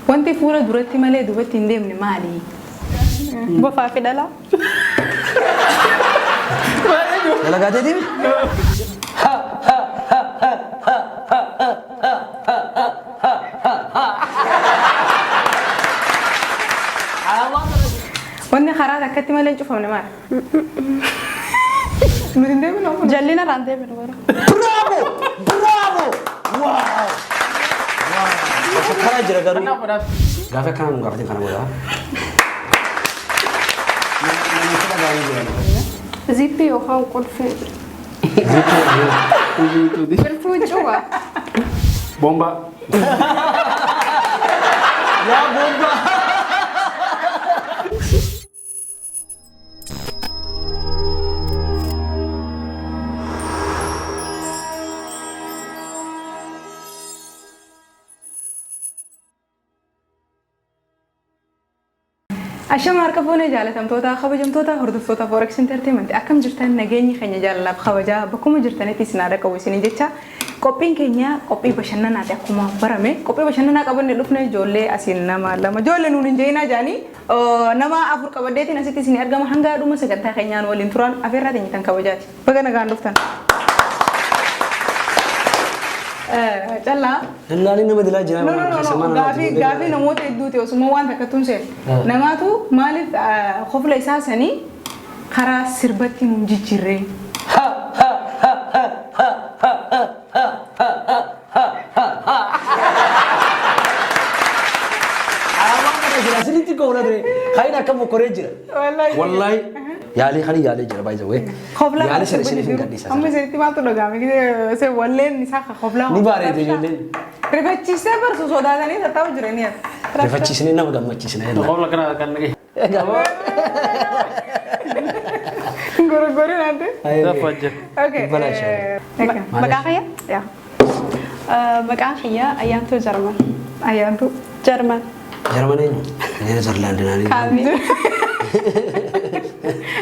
Wanti fuula duratti malee duubatti hin deemne maali? Bofaa fi dhalaa. Dalagaa teetiimi? Wanni karaa takkatti malee hin cufamne maali? Nuti hin deeminu amma. Jallina irraan deeminu bara. Bravo! Bravo! Wow! Wow! Karaa jira garuu. Gaafa akkana nu gaafatin kana booda. Namoota dhagaanii jiran. Zippii yookaan qulfii. Qulfii huccuuba. Bombaa. Yaa bombaa! Ashama harka fuunee jaalatamtoota kabajamtoota hordoftoota Forex Entertainment akkam jirtan nageenyi keenya jaalalaaf kabajaa bakkuma jirtanitti isin haadha qabu isiniin jecha qophiin keenya qophii bashannanaati akkuma barame qophii bashannanaa qabanne dhufne ijoollee asiin nama lama ijoollee nuun hin jeenaa jaanii nama afur qabadheetiin asitti isin argama hanga dhuma sagantaa keenyaan waliin turan afeerraa teenyitan kabajaati baga nagaan dhuftan. Callaa. Lallaalee nama dilaa jira. No, no, no, no. Gaafii gaafii namoota hedduuti osuma waan takka tun seen. Namaatu maaliif kofla isaa sanii karaa sirbatti nuun jijjiirree? Alaabaan kana jira asinitti koofla ture. Kayin akka mokkoree jira. Wallaahi. Wallaahi. Yaalii kan yaalee jira by the way. Kofla Yaalii sana isiniif hin gadhiisa. Amma isinitti maaltu dhaga'ame? Se walleen isaa ka koflaa. Ni bareede ijoolleen. Rifachiisee barsu sodaatanii tattaa'u jiranii as. Rifachiisnee nama gammachiisna jenna. Qobla kana kan nagee. Gorogoriin ante. Lafa jira. Okay. Balaa ishee. Okay. Maqaa kiyya? Yaa. Maqaan kiyya Ayyaantuu Jarman. Ayyaantuu. Jarman. Jarman eenyu? Neezerlaand naanii. Kaamil.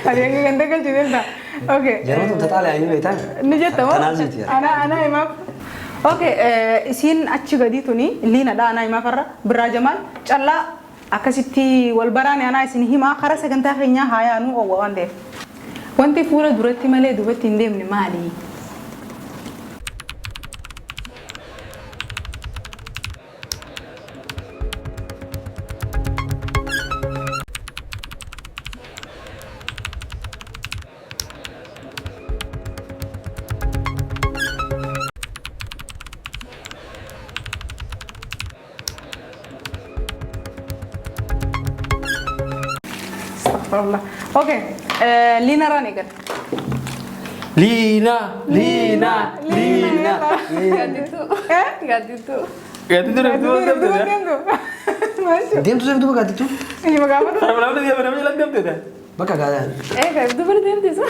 Ati akka ganda galchiteetta. Okay. Jarman tun taxaalaayanii beektaa? Ni jetta moo? Tanaaziiti jedha. Ana ana himaaf. Okay, isiin achi gadii tuni liinadha ana himaaf irra Birraa Jamaal callaa akkasitti wal baraane anaa isin himaa karaa sagantaa keenyaa haa yaanu oowwa waan ta'eef. Wanti fuula duratti malee duubatti hin deemne maali? Astaghfirullah. Okay, liina irraan eegala. Liina. Liina. Liina. Gaaddidduu. Eh? Gaaddidduu. Gaatti dura Duuba duuba duuba deemte. deemtu. Maal Deemtu sana duuba gaadditu? Inni gaafatu. Sarara deemte nama jala deemte. Bakka gaadhaa. Eega duuba deemte isa.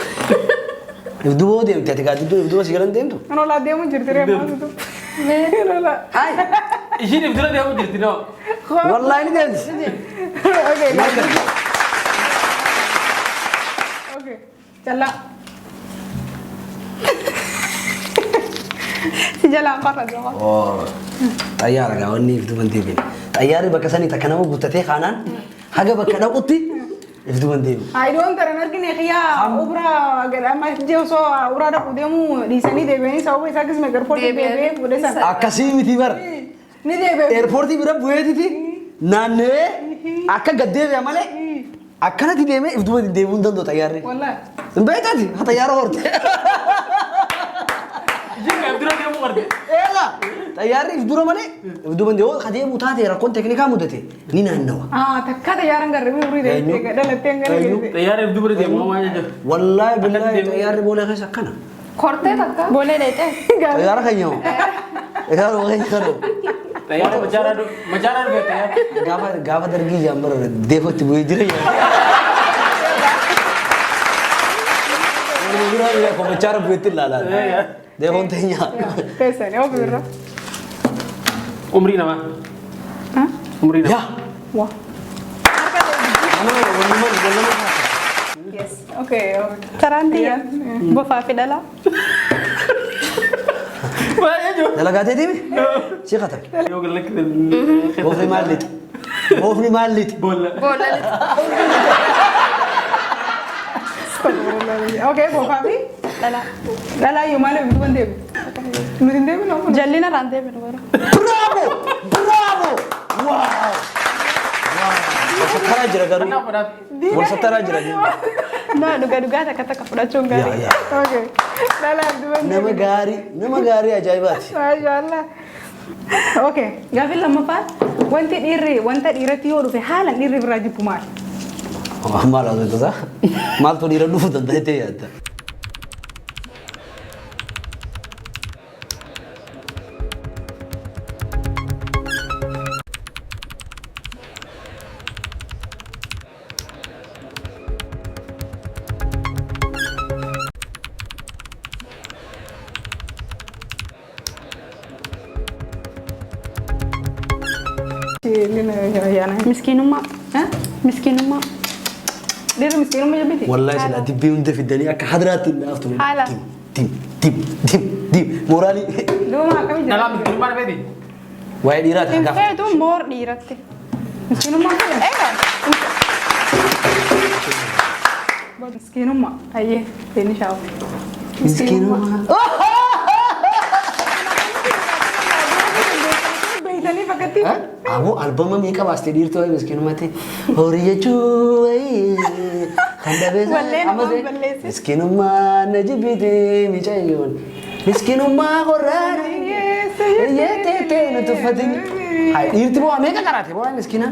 Ifduboo deemte ati gaaddidduu ifduba si galan deemtu? Kan olaa deemu jirti reefu maaltu. Lola. Ishiin if dura deemu jirti noo. Wallaahi ni deemti. Okay. Okay. Callaa. Si jalaan farra jaba. Xayyaara gaa wanni ifduban deebiin. Xayyaarri bakka sanii takka nama guuttatee kaanaan haga bakka dhaqutti ifduban deebi. Haayidoon taran argine xiyyaa ubraa gadhama jee osoo ubraa dhaqu deemu dhiisanii deebi'anii sababa isaa akkasuma eerpoortii deebi'ee fuudhee sana. Akkasii miti bara. Ni deebi'e. Eerpoortii bira bu'eetiti naanna'ee akka gad deebi'a malee akkanatti deemee ifduba deebi'uu hin danda'u xayyaarri. Wallaahi. Hin beektaati ha xayyaara horte. Ishiin if dura deemu qabdi. Eega xayyaarri ifdura malee ifduba hin deemu. Ka deemu taate rakkoon teeknikaa mudate ni naannawa. Ah, takka xiyyaaraan garri umrii deemtee dhalattee hangana Eenyu? geesse. Xayyaara if dura deemu maa jechuudha. Wallaahi billaahi xayyaarri boolee keessa akkana. Kortee takka. Boolee dheexee. Xayyaara keenya hoo? Xayyaara keenya kana hoo? Xayyaara machaara machaara dhufe xayyaara. Gaafa gaafa dargii jaan bara deefatti bu'ee jira. Warri biraa bira komachaara bu'eetti ilaalaa. Deefoon teenya. Teessanii of birra. Umrii namaa. Umrii namaa. Yaa. Waa. Nama walumaa walumaa. Yes. Okay. Taraan tiyya. Bofaa fi dhalaa. Baay'ee jiru. Dalagaa teetiimi? Si katabe. Yoo gallakki Bofi maal lixa? Boofni maal lixi? Boolla. Boolla lixi. Okay, bofaa fi Dhalaa. dhalaa iyyuu maaliif duuba hin deebitu? Nuti hin deebinu amma. Jallina irraan deebinu garuu. Bravo! Bravo! Wow! Wal sattaraa jira garuu. Kanaaf godhaaf. Wal sattaraa jira. Na dhuga dhugaa takka takka fudhachuun Yaa gaarii. yaa. Okay. Dhalaa duuba hin Nama deebinu. gaarii, nama gaarii ajaa'ibaati. Maashaallah. Okay, gaafiin lammaffaan wanti dhiirri wanta dhiiratti yoo dhufe haalaan dhiirri biraa jibbu maali? Maal haasofta? Maaltu dhiira dhufuu danda'a yaadda? Miskiinummaa. Miskiinummaa. Dhiirri miskiinummaa jibbiti? Wallahi sila dibbii hunda fidanii akka hadraatti hin dhaaftu. Haala. Dim dim dim dim mooraalii. Duuba akkamii jira? Dhalaa miskiinummaa dhufeeti. Waa'ee dhiiraati Hin gaafa. feetu moor dhiiratti. Miskiinummaa fedha? Egaa. Miskiinummaa. Ayyee, inni shaawu. Miskiinummaa. Beeytanii fakkatti. Aboo albama meeqa baastee dhiirtuu waa'ee miskiinummaatti horii jechuu wayii kan dhabeessa. Wallee namaan balleessi. Miskiinummaa na jibbite miicayyoon. Miskiinummaa qorraadha. Yeeteetee nu tuffatini. Hai dhiirti boo meeqa qaraate boo miskiina.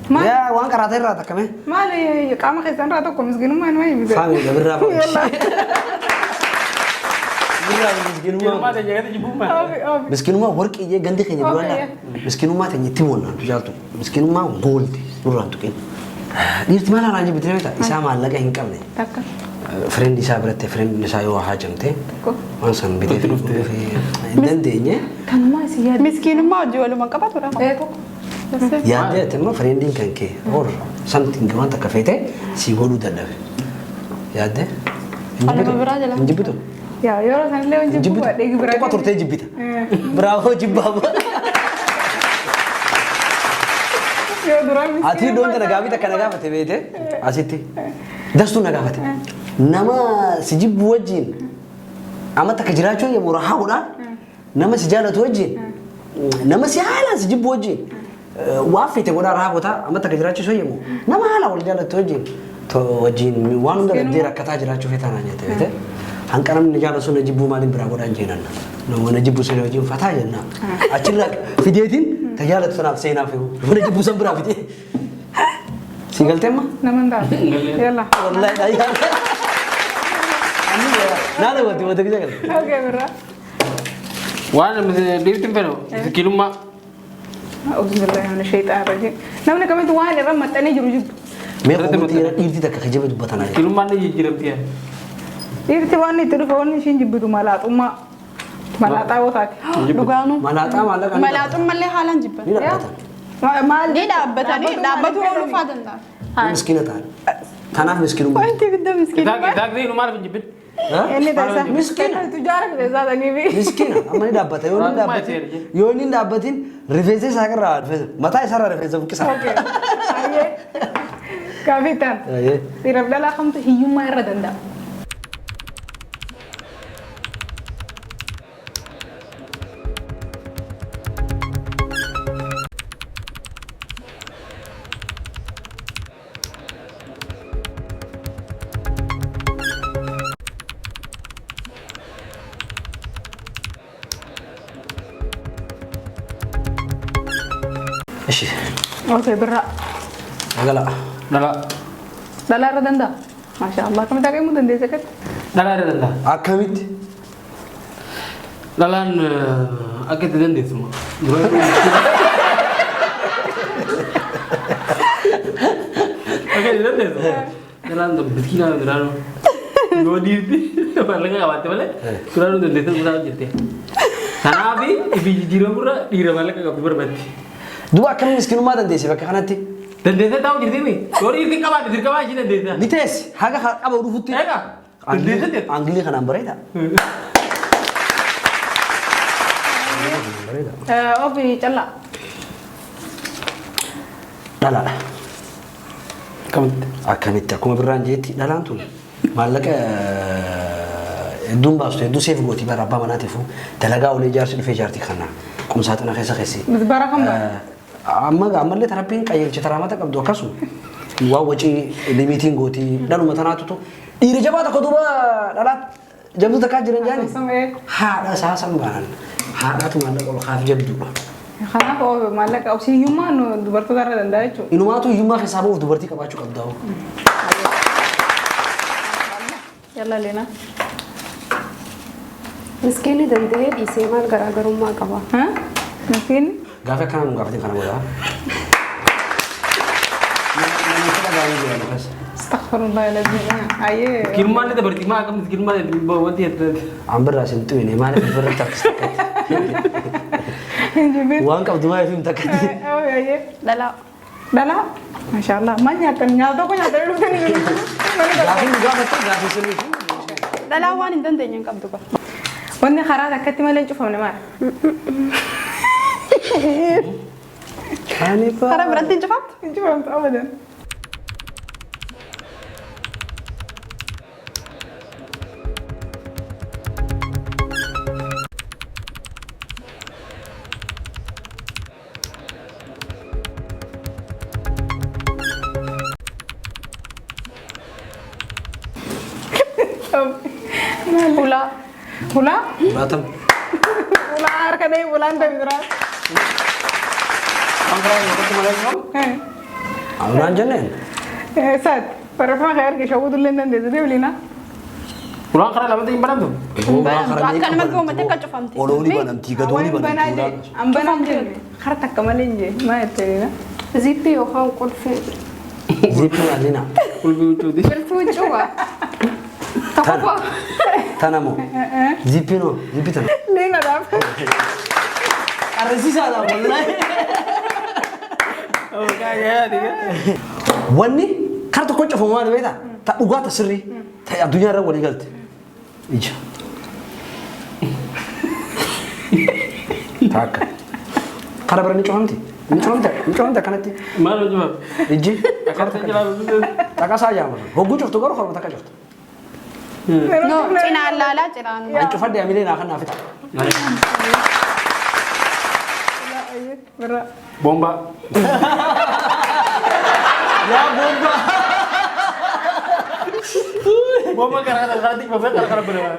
Maal? Yaa waan qaraate irraa takkame. Maali qaama keessan irraa tokko miskiinummaa nama himte. Faamii gabirraa faamii. Birraa Miskiinummaa miskiinummaa. ta'e jedhanii jibbummaa. Ofi ofi. Miskiinummaa warqii gandi keenya duraan Okay. laa. Miskiinummaa teenya itti boonnaan jaaltu. Miskiinummaa goolti nurraan tuqin. Dhiirti maal haalaan jibbite beektaa? Isaa maallaqa hin qabne. Takka. Fireendi isaa biratti fireendi isaa yoo haajamte Tokko. waan san bitee Itti dhufte. hin dandeenye. Kanumaa isin yaadde. Miskiinummaa hojii waluma qabatudha. Ee tokko. Yaaddee ati immoo fireendiin kan kee or something waan takka feete si godhuu dadhabe. Yaaddee? Hin Alama jibbitu? biraa jala. Hin jibbitu? Yaa yeroo sanillee Hin hin jibbu jibbitu? badhee biraa. Xiqqoo turtee jibbita. Biraafoo jibbaa. Yoo duraan miskiinummaa. Ati iddoon tana gaafii takka na gaafate beete asitti dastuu na gaafate nama si jibbu wajjin amma takka jiraachuu yommuu rahaa godhaa nama si jaalatu wajjin nama si haalaan si jibbu wajjin waan feete godhaa rahaa godhaa amma takka jiraachuu yommuu nama haalaan wal jaalatu wajjin to wajjin waan hunda dhabdee rakkataa jiraachuu feetaa naan jette beete hanqa namni na jaalatu sun na jibbuu maaliin biraa godhaan jeenan nama na jibbu sun wajjin fataa jenna achirraa fideetiin tajaalatu sanaaf seenaaf na jibbu san biraa fidee si galtee amma? Nama hin taatu. Yalla. Wallahi dhayyaa. Naana wanti wanta gisa kana. Okay birraa. Waan dhiirti hin fedhu miskiinummaa. Auzubillahi mina shayxaan rajiim. Namni kamitu waan irra maxxanee jiru jibbu. Mee qomotti dhiirti takka kajabe dubbatanaa jira. Miskiinummaan ni jijjiiramti yaa. Dhiirti waan itti dhufe wanni ishiin jibbitu malaaxummaa. Malaaxaa yoo taate. Dhugaanuu. Malaaxaa maallaqa ni Malaaxummallee haalaan jibban. Ni dhaabbatan. Maal? Ni dhaabbatanii dhaabbatu ooluu fa'aa danda'a. Miskiina ta'an. Kanaaf miskiinummaa. Wanti guddaa miskiinummaa. Itaaqni nu maaliif hin jibbin? Inni taasisaa. Miskiina. Tujaara keessaa sanii fi. Miskiina amma ni dhaabbata yoo inni dhaabbatin yoo inni hin dhaabbatin rifeensa isaa irraa rifeensa mataa isaa irraa rifeensa buqqisa. Okay. Ayyee. Gaaffii itti aanu. Ayyee. Dhiiraaf dhalaa kamtu hiyyummaa irra danda'a? Ishi Okay birraa. dhalaa. Dhalaa. Dhalaa irra danda'a? Maashaa Allah akkamitti akka himuu dandeessa akkatti? Dhalaa irra danda'a. Akkamitti? Dhalaan akka itti dandeessu. Akka itti dandeessu. Dhalaan miskiinaa duraanuu. Yoo dhiirti maallaqa qabaatte malee duraanuu dandeessee mutaa hojjette. Kanaaf ifi jijjiiramurra dhiira maallaqa qabdu barbaaddi. Duuba akkamiin miskiinummaa dandeesse bakka kanatti? Dandeessee taa'u jirti mi? Yoo dhiirti qabaate dirqamaa ishii dandeessa. Ni teessi haga qaba dhufutti. Egaa dandeessee teessi. Angilii kanaan bareeda. Ofi callaa. Dhalaadha. Akkamitti? Akkamitti akkuma birraan jeetti dhalaan tun maallaqa hedduun baastu, hedduu seef gooti bara abbaa manaatiifu dalagaa olee jaarsi dhufee jaartii kana qumsaaxina keessa keessi. Bara kam bara? Amma ammallee tarabbiin qajeelche taraamata qabdu akkasuma waan wacii limitiin gooti dhaluma tanaatutu dhiira jabaa tokko duuba dhalaa jabduu takkaa jiran jaani. Haadha isaa san baanan haadhaatu maallaqa ol kaaf jabduudha. Kanaaf maallaqa obsiyyummaa dubartoota irra danda'a jechuudha. Inumaatu hiyyummaa keessaa ba'uuf dubartii qabaachuu qabda. Yalla Leena. Miskiinni danda'ee dhiisee maal garaagarummaa qaba? Miskiinni? Gaafa akkana nu gaafatin kana booda. Namoota dhagaanii jiran akkas. Astaghfirullah alazim. Ayyee. Miskiinummaan ni dabarti maa akkam miskiinummaan wanti hedduu. An birraa isin xuyine maaliif birratti harkista akkatti? Waan qabdu maaliif himta akkatti? Ayyee. Dhalaa. Dhalaa? Maashaallah. Maal nyaattan? Nyaata tokko nyaatanii dhuftanii jiru. Gaafii nu gaafatte gaafii sirriiti. Dhalaa waan hin dandeenye hin qabdu bara. Wanni karaa takkatti malee hin cufamne maal? Ani Karaa biratti hin cufamtu? Hin cufamtu abadan. Ulaa. Ulaa? Ulaatam. Ulaa harka dhahee ulaan ta'e biraa. Waan karaa tokkotti malee cufamu? Ulaan jenneen. Saat barreeffama kee arge shawwuu illee hin dandeessu deebiina. Ulaan karaa lamatti hin banamtu. Akka nama goomatti akka cufamti. Olooni banamtii gadooni banamtii ulaan. An banaan jenne kara takka malee hin jee maa jettee liina. Zippii yookaan qulfii. Zippii maalina? Qulfii huccuuti. Qulfii huccuuwa. Tokko. Tana moo? Zippii noo? Zippii tana. Liinaadhaaf. Qarrisiisaadha wallaahi. Wanni kara tokko cufamu maal beektaa? Ta dhugaa ta sirrii ta addunyaa irra walii galte. Ija. Taakka. Kara bira ni cufamti. Ni cufamte ni cufamte akkanatti. Maal hojii Ijji. Akkatti jiraatu. Taqasaa jaama. Hogguu cuftu garuu korma takka cuftu. No, cinaan laalaa cinaan. An cufadhe amilee naa kan naa fixa. Birraa. Bombaa. Yaa bombaa. Bombaa karaa karaatti cufamee karaa karaa banama.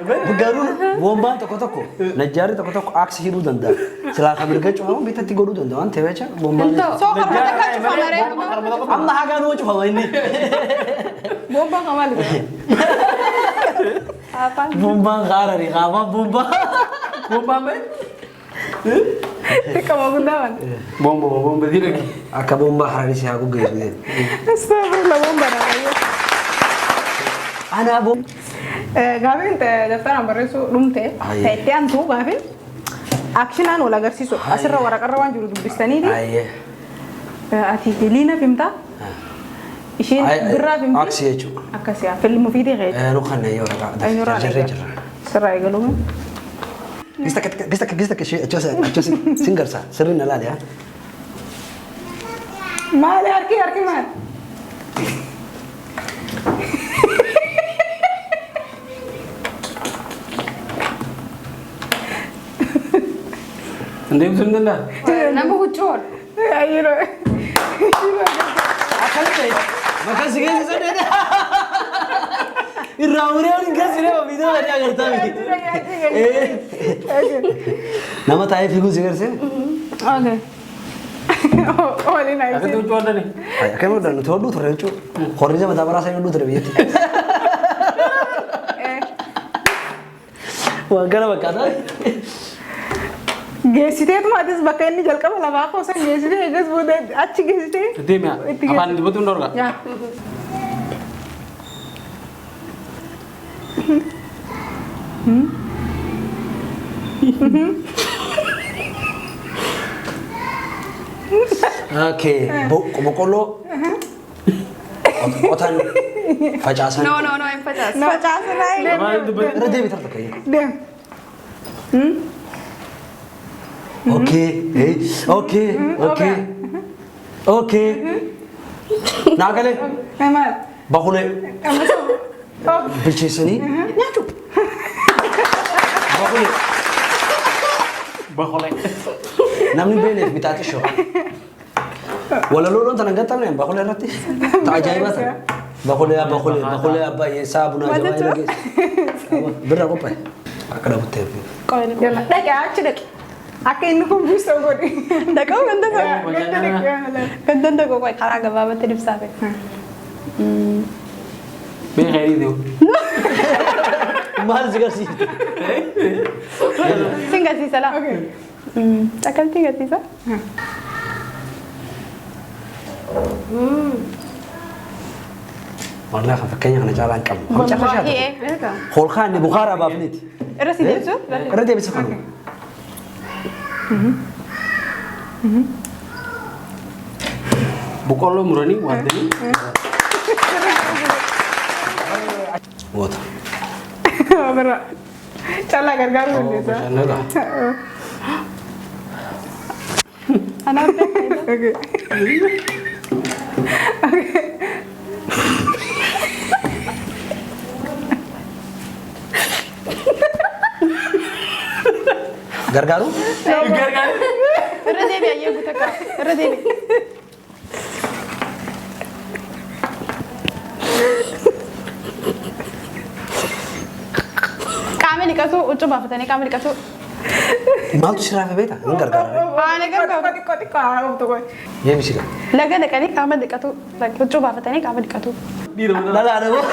Garuu bombaan tokko tokko najjaarri tokko tokko aaksi hidhuu danda'a. Silaa kan mirga cufamu bitatti godhuu danda'a waan ta'eef jecha bombaan. Soo korma takka cufama ree. Amma hagaa nuu cufama inni. Bombaan kan maali? Bombaan haarari haafaan bombaa. Bombaan bee? Xiqqama guddaa waan. Bomba bomba direki. Akka bombaa hararii si haa guggeessu. Astaghfirullah bombaa dha. Anaa bom. Gaafiin daftaraan barreessuu dhumte Ayyee. ta'e itti aantu gaafiin actionaan wal agarsiisu asirra waraqarra waan jiru dubbistaniiti. Ayyee. Ati Liina fimtaa isheen birraa fimti. Aksi jechuudha. Akkasii filmu fiitee kee. Nu kan yoo waraqaa jarree jirra. Sirraa eegaluun. Gista gista gista ishee achas achas sin garsa sirriin na laali haa. Maali harki harki maali? Deebisuu hin danda'a? Nama huccuu hodhu. Ayyiroo. Akkamitti maqaan si keessa saddeet. Irraa muree waliin geessine viidiyoo gadi agartaa miti. Nama taa'ee fiiguu si garsiise. Okay. Waliin Akkatti ayyee. huccuu hodhani. Akkamitti hodhan nuti hodhuu turre jechuudha. Horriisa mataa baraa sanii hodhuu ture biyyatti. Waan kana fakkaata. Geessiteetuma atis bakka inni jalqaba lafaa qoosan geessitee eegas booda achi geessitee. Deemi afaan dubbatu hin dhorka. Yaa. Okay. Boqqolloo qotan facaasan. No, no, no, hin facaasu. Facaasinaa. Afaan dubbatu. Irra deebi tarta kayyee. Deem. Okay. Okay. Okay. Okay. Naa galee Maal? Bakulee Amma soo. Bilcheessanii nyaachuu. Bakulee Bakolee. Namni beeleef bitaati shoo. Walaloo tana hin gattamne bakulee irratti. Ta ajaa'ibaa tana. Bakulee bakulee bakulee abbaa yeessaa bunaa jabaa irra geesse. Birra qophaa'e. Akka dhabuttee. Qoyni. Yalla dhaqi achi dhaqi. Akka inni kumbisu godhi. Dhaquu ganda tokko. Ganda dhaqi. Ganda tokko qoy karaa gabaabatti ibsaa fe. Mee khayrii deemu. Maal si garsiifte? Sin garsiisa laa. Okay. Akkamitti garsiisa? Wallahi kan fakkeenya kana caalaa hin qabnu. Kan carra shaata. Wallahi. Holqaa inni Bukaaraa baafneeti. Irra si deebisu? Irra deebisa kanu. Boqqolloo muranii waaddanii. Goota. Birra. Caalaa gargaaruu dandeessa. Bashannana. Anaaf beekaa. Okay. Gargaaru? Gargaar. Irra deebi ayyee guutakka. Irra deebi. Qaama dhiqatu huccuu baafatanii qaama dhiqatu. Maaltu si raafe beektaa? Hin gargaara. Haala gargaaru. Xiqqoo xiqqoo haa ooftu qoy. Deebisi gaa. Laga dhaqanii qaama dhiqatu. Huccuu baafatanii qaama dhiqatu. Dhiira mana. Dhalaa dhaboo.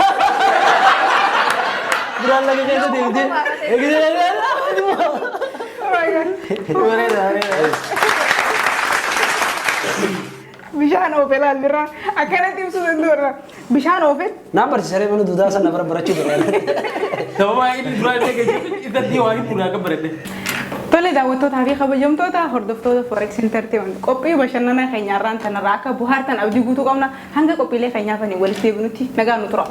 Duraan laga keessa deemtee. Oh my God. Bareeda bareeda. Bishaan oofe laallirraa akkanatti ibsuu danda'u bishaan oofe Naan barsiisaree mana duudaa sana bara barachuu ture. Sababa inni duraan illee geejjibni isatti waan itti akka bareedde. Tole daawwattootaa fi kabajamtoota hordoftoota Forex Entertainment qophii bashannanaa keenyaarraan tanarraa akka bohaartan abdii guutuu qabna hanga qophiilee keenyaafanii walitti deebinutti nagaan nu tura.